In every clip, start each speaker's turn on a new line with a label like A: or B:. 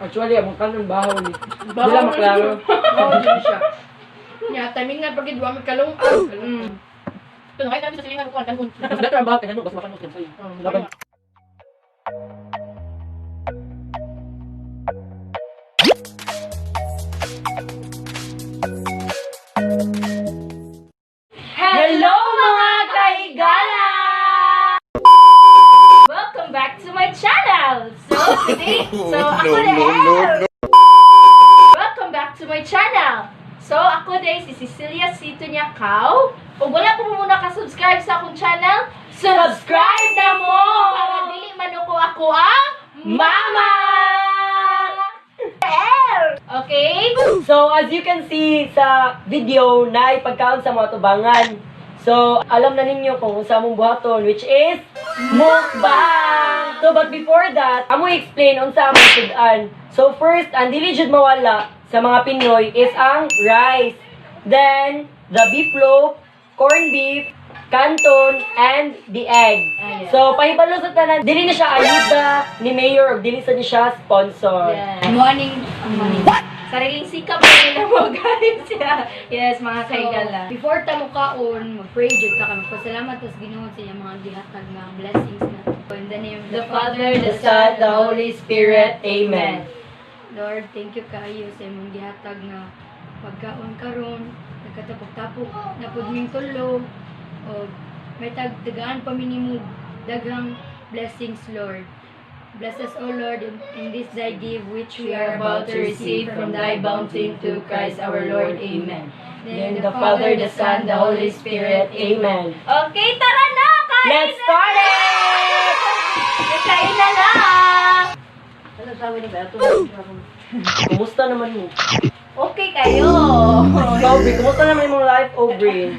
A: Actually, among kanon bahaw ni.
B: Bahaw
A: Dila maklaro.
C: Bahaw jud siya. Nya timing na pagid wa mi kalungag.
B: Ito, nakain namin sa silingan ko, ang
A: Mas better ang bahaw kay ano, basta makan mo sa'yo. Laban.
D: Hello, mga kaigala! Welcome back to my channel! So today, so ako
E: No,
D: na
E: no, no, no.
D: Welcome back to my channel! So ako day si Cecilia Sito Nyakaw. Kung wala po mo muna ka-subscribe sa akong channel, subscribe na mo! Para dili manuko ako ang Mama! Okay?
A: So, as you can see sa video, na pagkaon sa mga tubangan. So, alam na ninyo kung unsa among buhaton, which is mukbang! So, but before that, amo explain unsa among sud-an. So, first, ang dili jud mawala sa mga Pinoy is ang rice. Then, the beef loaf, corned beef, canton, and the egg.
D: Ayan.
A: So, pahibalo sa tanan, dili na siya ayuda ni Mayor o dili sa ni siya sponsor.
D: Yes.
C: Morning. Morning.
D: Sariling sikap na nila mo, guys. Yeah. Yes, mga kaigala.
C: So, before ta mo kaon, mag-pray jud ta kay magpasalamat tas Ginoo sa iyang mga gihatag nga blessings na. In the name of
D: The Father,
A: The Son, the Holy Spirit. Amen.
C: Lord, thank you kaayo sa imong gihatag nga pagkaon karon, nagkatapok-tapok na pud ming tulo og may tagtagaan pa mi nimo daghang blessings, Lord. Bless us, O Lord, in this thy gift which we are about to receive from thy bounty through Christ our Lord. Amen.
A: Then the Father, the Son, the Holy Spirit. Amen.
D: Okay, tara na! Kain
A: Let's
D: na!
A: start it!
D: Kain na lang!
A: Kumusta naman mo?
D: Okay kayo!
A: Aubrey, kumusta naman imong life, Aubrey?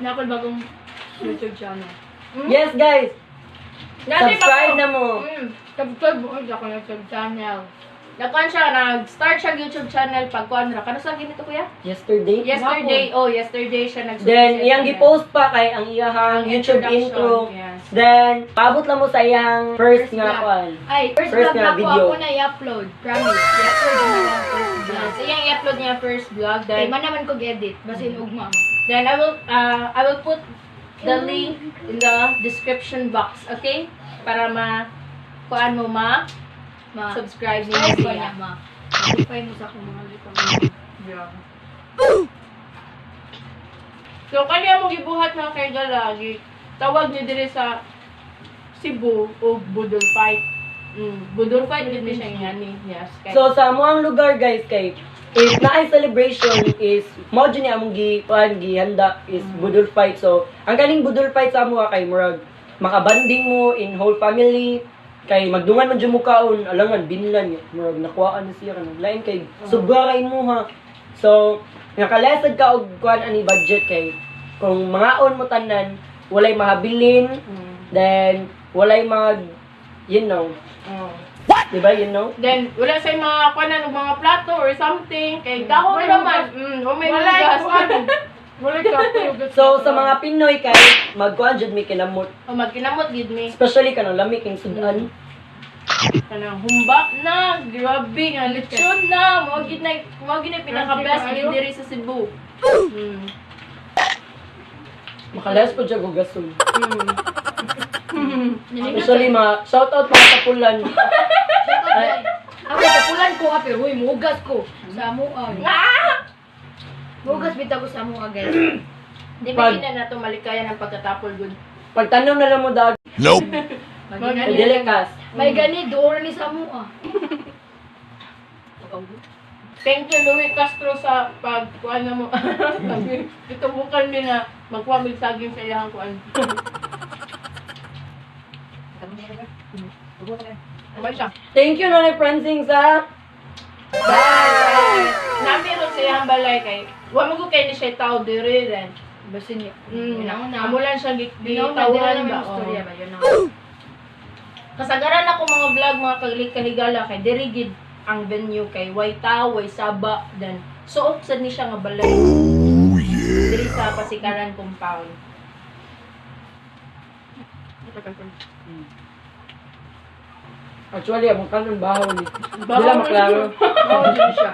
C: Nakol bagong YouTube channel.
A: Yes, guys!
B: Nasi
A: Subscribe na mo!
C: Subscribe mo sa akong YouTube channel.
B: Nagkuhan siya, nag-start siya YouTube channel pagkuhan ra. Kano sa ginito, kuya?
A: Yesterday?
B: Yesterday, oh, yesterday siya nag
A: Then, iyang gipost pa kay ang iyahang YouTube
B: Introduction,
A: intro.
B: yes.
A: Then, paabot lang mo sa iyang first
C: First
A: nga
C: vlog.
A: kuan.
C: Ay, first,
A: First
C: vlog
A: nga
C: na po
A: video.
C: ako na i-upload. Promise. I-upload na ako ang first vlog.
B: Yes, iyang i-upload niya first vlog.
C: Kay
B: Then,
C: man naman ko edit basin ugma.
B: then I will put the link in the description box, okay? Para ma kuan mo ma
C: Ma,
B: subscribe niyo
C: subscribe ko
B: siya.
C: niya, ma. Notify mo sa akong mga gitang.
B: Yeah. So, kanya mong gibuhat mga kaigala, tawag niyo dire sa Cebu o Budol Fight. Budol Fight gid ni siya ngani. Yes. Kay,
A: So sa amoang lugar, guys, kay if naay celebration is mao jud ni among gi kuan gihanda is budol fight. So ang kaning budol fight sa amoa kay murag makabanding mo in whole family kay magdungan man jud mo kaon alangan binlan murag nakuhaan na siya kanang lain kay sobra kay mo ha. So nakalesad ka og kuan ani budget kay kung mangaon mo tanan walay mahabilin, then walay mag you know,
B: oh.
A: di ba, you know?
B: Then wala sa mga kuanan og mga plato or something kay dahon
C: Walay
B: naman. O may
C: Walay
B: hugas.
C: kuan.
A: So sa mga Pinoy kay magkuan jud mi kinamot.
B: O magkinamot gid mi.
A: Especially kanang lami king sudan.
B: Kanang humba na, grabe nga lechon na, mao gid na pinaka best gid diri sa Cebu.
A: Makalas po jud og gasol. Especially mga shout out mga kapulan.
C: Ay, ako tapulan ko ha, pero huy, mugas ko sa amoa.
B: Ah!
C: Mugas bitaw ko sa amoa, guys.
B: Di ba na nato malikayan ang pagkatapol gud.
A: Pagtanom na lang mo dag,
E: Nope.
C: Maginani.
A: dili kas.
C: May gani doon ni sa amoa.
B: Thank you, Louis Castro, sa pagkuan na mo. Itubukan mi na magkuha mig saging sa iyang kuan. Okay siya.
A: Thank you Nanay Prancing sa
B: Bye! Nami ron sa iyang balay kay wa mo kay ni siya tao diri rin.
C: Basin niya.
B: Amo lang siya
C: Ginaw na, dira
B: gitawhan
C: naman
B: ba.
C: yung istorya
B: Oh.
C: ba? Yun na.
B: Kasagaran ako mga vlog mga kahigala kay diri gid ang venue kay way tao, way saba then suok sad ni siya nga balay.
E: Oh yeah.
B: Diri sa Pasikaran compound.
A: Actually, among kanon bahaw ni.
B: Bahaw
A: Dili
B: ni.
A: maklaro.
C: Oo, jud siya.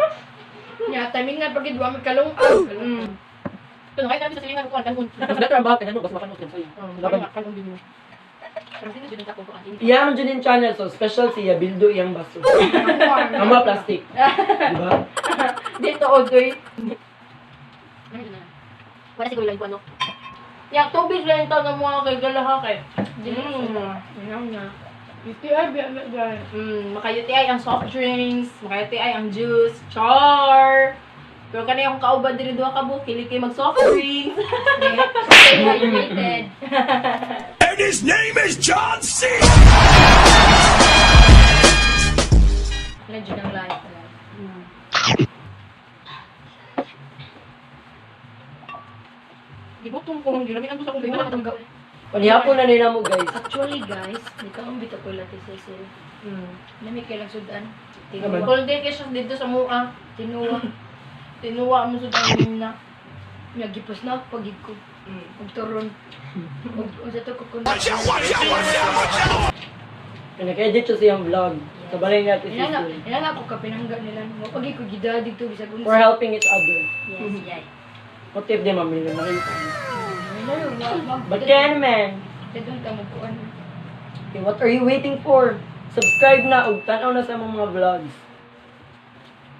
C: Nya timing na pagid wa mi kalungag.
B: Ito, kahit namin sa silingan ko, kanon.
A: Mas better ang bahaw kay nano basta makanon sa'yo.
B: Laban. Kanon din mo. Pero sino dyan ang takong kuan?
A: Iya man jud yung channel, so special siya bildo iyang baso. Ang mga plastic. Diba?
B: Dito, Odoy.
D: Wala siguro lang ko ano.
B: Yang tubig lang yung taon ng mga kay galaha kay.
C: Ano na.
B: UTI, biya na dyan. Maka-UTI ang soft drinks, maka-UTI ang juice, char. Pero kanay akong kauban diri duha ka buok, kili kay mag soft drinks.
C: Stay hydrated.
E: And his name is John C.
C: Ano jud ang life.
B: Gibutom ko, gilamian ko sa akong buhat.
A: Panihapon na nila mo, guys.
C: Actually guys, di ka ang bitaw ko lati Cecil. Nami kay lang sudan.
A: Naman.
C: Tinuwa.
B: Cold day kay siya dito sa mua.
C: Tinuwa.
B: Tinuwa mo sa tanin na.
C: Nya gipos na pagid ko. Og turon. Og unsa to ko kun.
E: Watch out, watch out, watch out, watch out!
A: Naka-edit siya sa iyang vlog. Sa balay niya ati
C: Inana,
A: Cecil.
C: inana ako kapinangga nila. Mo pagi ko gida dito bisag unsa.
A: For helping each other.
C: Yes, yay.
A: What if di ma'am, may makita.
C: But
A: But then, man,
C: Dadun ta mo kuan.
A: okay, what are you waiting for? Subscribe na ug tan-aw na sa among mga vlogs.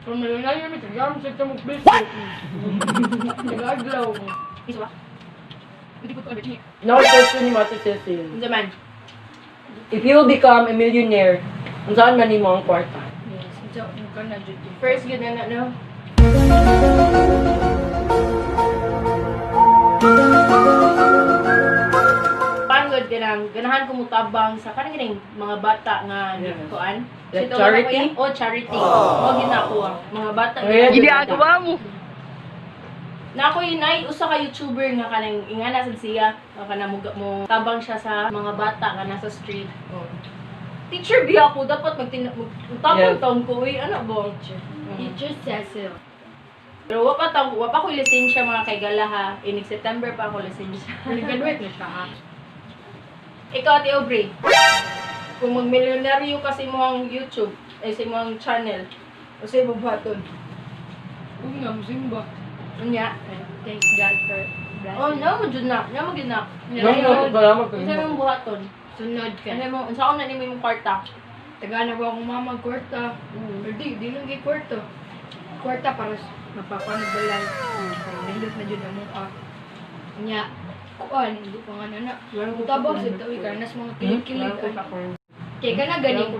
C: Kung malunay mi tagam sa tamok biscuit. Nag-adlaw ko.
B: Isa ba? Hindi ko to abit.
A: Now, question ni Mate Cecil.
B: Unsa man?
A: If you will become a millionaire, unsaan man nimo ang kwarta?
C: Yes, unsa ka na jud.
B: First gyud na na no. Pangod ganang ganahan ko mutabang sa kanang ganing mga bata nga
A: Yes.
B: kuan.
A: Like
B: Sito ba
A: charity?
B: na ko yan? Oh, charity. Mo gina ko ah. Mga bata.
A: Ayan.
B: Ginagawa mo. Na ako yun ay usa ka YouTuber nga kanang ingana sad siya nga kanang mo tabang siya sa mga bata nga nasa street. Oh. Teacher biya ako dapat magtabang
A: Yes.
B: taon ko eh ano ba?
C: Teacher Cecil.
B: Pero wa pa ko lisensya mga kaigala ha. Inig September pa ako lisensya.
C: Nag-graduate na siya ha.
B: Ikaw, Ate Aubrey, kung magmilyonaryo kasi mo ang YouTube, ay sa imong channel, o sa imong buhaton.
C: Uy nga musimba.
B: Unya.
C: Thanks God for blessing.
B: Oh, no, jud na. No, mo na.
A: No, no, salamat.
B: Unsa imong buhaton?
C: Sunod ka.
B: Ano mo, unsa na nimo imong kwarta?
C: Taga na ko akong mama kwarta. Pero di lang kay kwarta. Kwarta para mapapanag balay. Nindot na jud ang mukha. Nya, kuan, hindi pa nga nana. Tabang sa tawi ka, nas mga kilig-kilig. Kay kana ganing,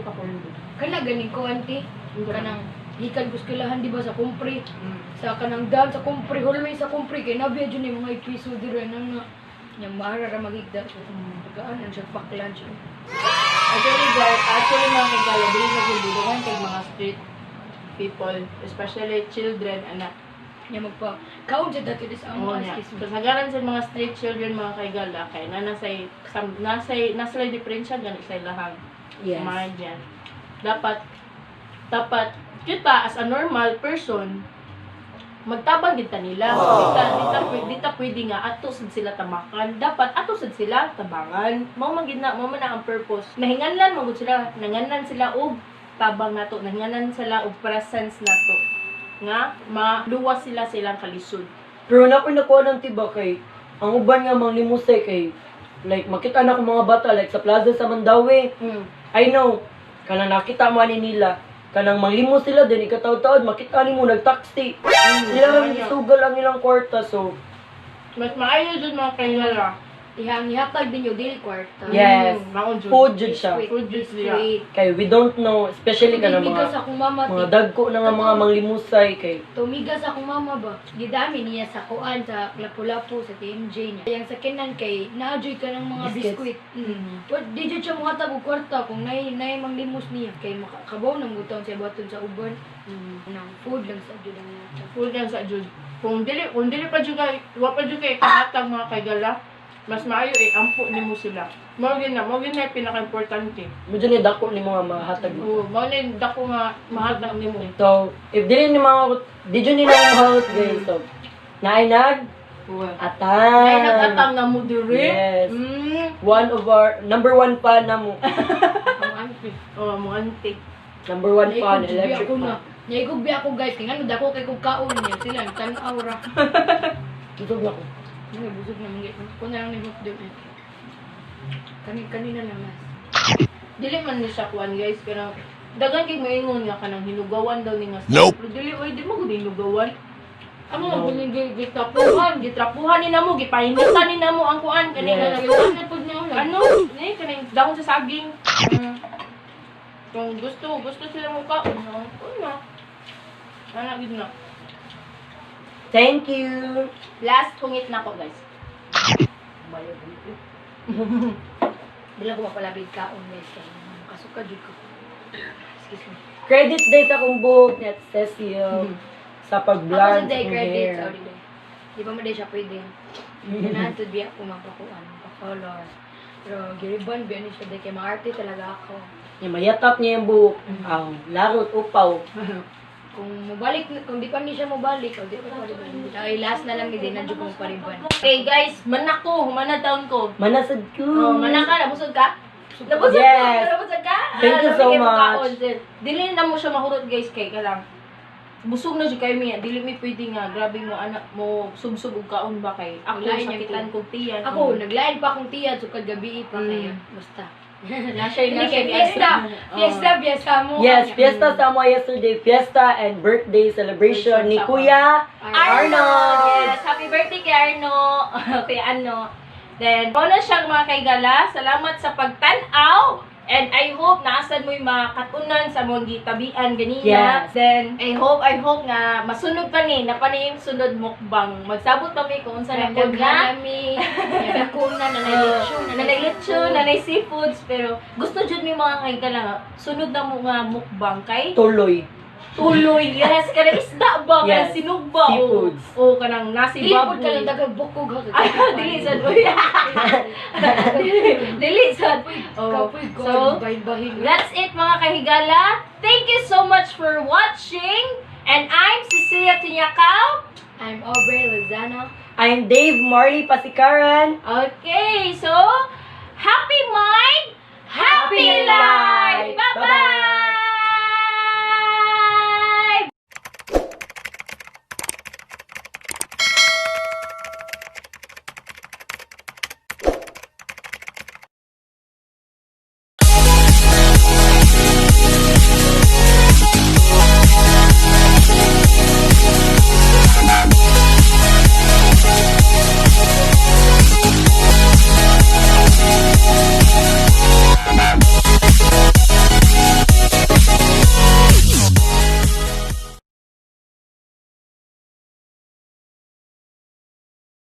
C: kana ganing ko auntie. Kanang gikan ko eskwelahan di ba sa kumpre. Sa kanang dam sa kumpre, hallway sa kumpre kay nabiya jud ni mga piso diri na nga. Nya maara ra magigda. So, tagaan ang siya pack lunch.
B: Actually, guys, actually mga kaigala, dili sa guldugan kay mga street people, especially children, anak.
C: Nya magpa kaon sa dati dis ang
B: Oo
C: mga
B: niya.
C: excuse me.
B: Kasagaran sa mga street children, mga kaigala, kay na nasay, nasay, nasay diferensya gani sa ilahang
A: Yes.
B: mind yan. Dapat, dapat, kita as a normal person, magtabang gid ta nila. Di ta pwede nga ato sad sila tamakan. Dapat ato sad sila tabangan. Mao man gid na, mao man na ang purpose. Nahinganlan man gud sila, nanganlan sila og tabang nato, nahinganlan sila og presence nato nga maluwas sila sa ilang kalisod.
A: Pero na ako nakuha ng tiba kay ang uban nga mang limusay kay like makita na ko mga bata like sa plaza sa Mandawi. I know kanang nakita mo ani nila kanang manglimos sila din ikataod-taod makita nimo nagtaxi. Sila man gisugal ang ilang kwarta, so
B: Mas maayo jud mga kaingala.
C: Ihang ihatag din yung dili kwarta.
A: Yes.
B: Mao jud.
A: Food jud siya.
C: Biscuit,
B: Food jud siya.
C: biscuit.
A: Kay we don't know, especially kanang
C: Tumigas
A: mga
C: akong mama.
A: mga dagko na nga mga manglimosay kay
C: Tumigas akong mama ba? Gidami niya sa kuan sa Lapu-Lapu sa TMJ niya. Yang sa kinan kay naajoy ka ng mga
A: Biscuits.
C: biskuit. But di jud siya muhatag og kwarta kung nay manglimos niya kay makakabaw nang butaon siya baton sa uban. Nang food lang sa jud ang ihatag.
B: Food lang sa jud. Kung dili pa jud kay wa pa jud kay kahatag mga kaigala, mas maayo eh ampo nimo sila. Mao gyud na pinaka-importante.
A: Medyo ni dako ni mga mahatag mo.
B: Oo, mao na yung dako nga mahatag nimo.
A: So, if dili ni mga di jud ni na mga guys. So, naay nag atang.
B: Ay nag-atang na mo diri.
A: Yes.
B: Mm.
A: One of our number one fan na mo.
C: Ang auntie.
B: Oh, mo auntie.
A: Number one fan,
C: Naikog
A: electric
C: ako na.
A: fan.
C: Naikog bi ako, guys. Kaya nga dako kay kog kaon niya. Sila tan-aw ra.
A: Tutog na ko.
C: Ano, busog na mga. Ko na lang ni hook doon eh. Kanina lang mas.
B: Dili man ni siya kuan, guys, pero daghan kay moingon nga kanang hinugawan daw ni nga sa-
E: Nope.
B: Pero dili oy, di mo gud hinugawan. Amo
A: No.
B: no. Gud gitrapuhan, gitrapuhan ni namo, gipahinutan ni namo ang kuan kani
A: Yes.
B: nga
C: Ano na pud niya wala.
B: ano, ni kaning dahon sa saging. Kung gusto, gusto sila mo kaon, no? Una. Ana gid na.
A: Thank you.
D: Last hungit na ko, guys.
C: Dili ko mapalabig kaon, guys. Kaya kasuka jud ko. Excuse me.
A: Credits day sa akong buhok ni Ate Cecil sa
C: Ako
A: pag-blonde
C: sa day
A: sa akong
C: credits.
A: hair.
C: Sorry day. Di ba mo day siya pwede? Ganahan to biya ako magpakuan, magpa-color. Pero giriban biya ni siya day kay maarte talaga ako.
A: Yung mayatap niya yung buhok. Aw, larot, upaw.
C: Kung mobalik, kung di pa ni siya mobalik, o di pa mobalik. Ay, last na lang hindi na jud ko pariban.
B: Okay, guys, manak ko, humana down ko.
A: Manasad ko.
B: Oh, manak ka, nabusog ka? Nabusog
A: Yes.
B: ka? Nabusog ka?
A: Thank you
B: Ah,
A: so
B: lami kay
A: much.
B: makaon, sir. Dili na mo siya mahurot, guys, kay ka lang. Busog na siya kay mi, dili mi pwede nga grabe mo anak mo subsub og kaon ba kay ako
C: Lain
B: sakitan kog tiyan.
C: Ako, naglain pa akong tiyan, sukad gabi pa kaya. Basta.
B: Na siya
C: Hindi
B: na siya
C: kay fiesta. Fiesta, fiesta mo.
A: Yes, fiesta sa mo yesterday. Fiesta and birthday celebration ni Kuya Arnold.
D: Yes, happy birthday kay Arno. Kay Ano.
B: Then, mao na siyang mga kaigala. Salamat sa pagtan-aw. And I hope naasan mo yung mga katunan sa mong gitabian ganina.
A: Yes.
B: Then, I hope nga masunod pa ni, na pa ni yung sunod mukbang. Magsabot pa mi kung unsa na pod nga.
C: Naghanami, nagkuna, nanay lechon,
B: Nanay lechon, nanay seafoods, pero gusto jud mi mga kaigala nga sunod na mo nga mukbang kay
A: Tuloy.
B: Tuloy. Yes, kanang isda ba, kanang
A: Yes.
B: sinugba o
A: Seafoods.
B: o kanang nasi
C: Dili
B: baboy.
C: pod ka lang daghang bukog ha.
B: Ay, dili sad uy. Dili sad. Oh.
C: Kapoy
B: So,
C: ko, bahin-bahin.
D: That's it, mga kahigala. Thank you so much for watching. And I'm Cecilia Tinyakaw.
C: I'm Aubrey Lozano.
A: I'm Dave Marley Pasikaran.
D: Okay, so happy mind,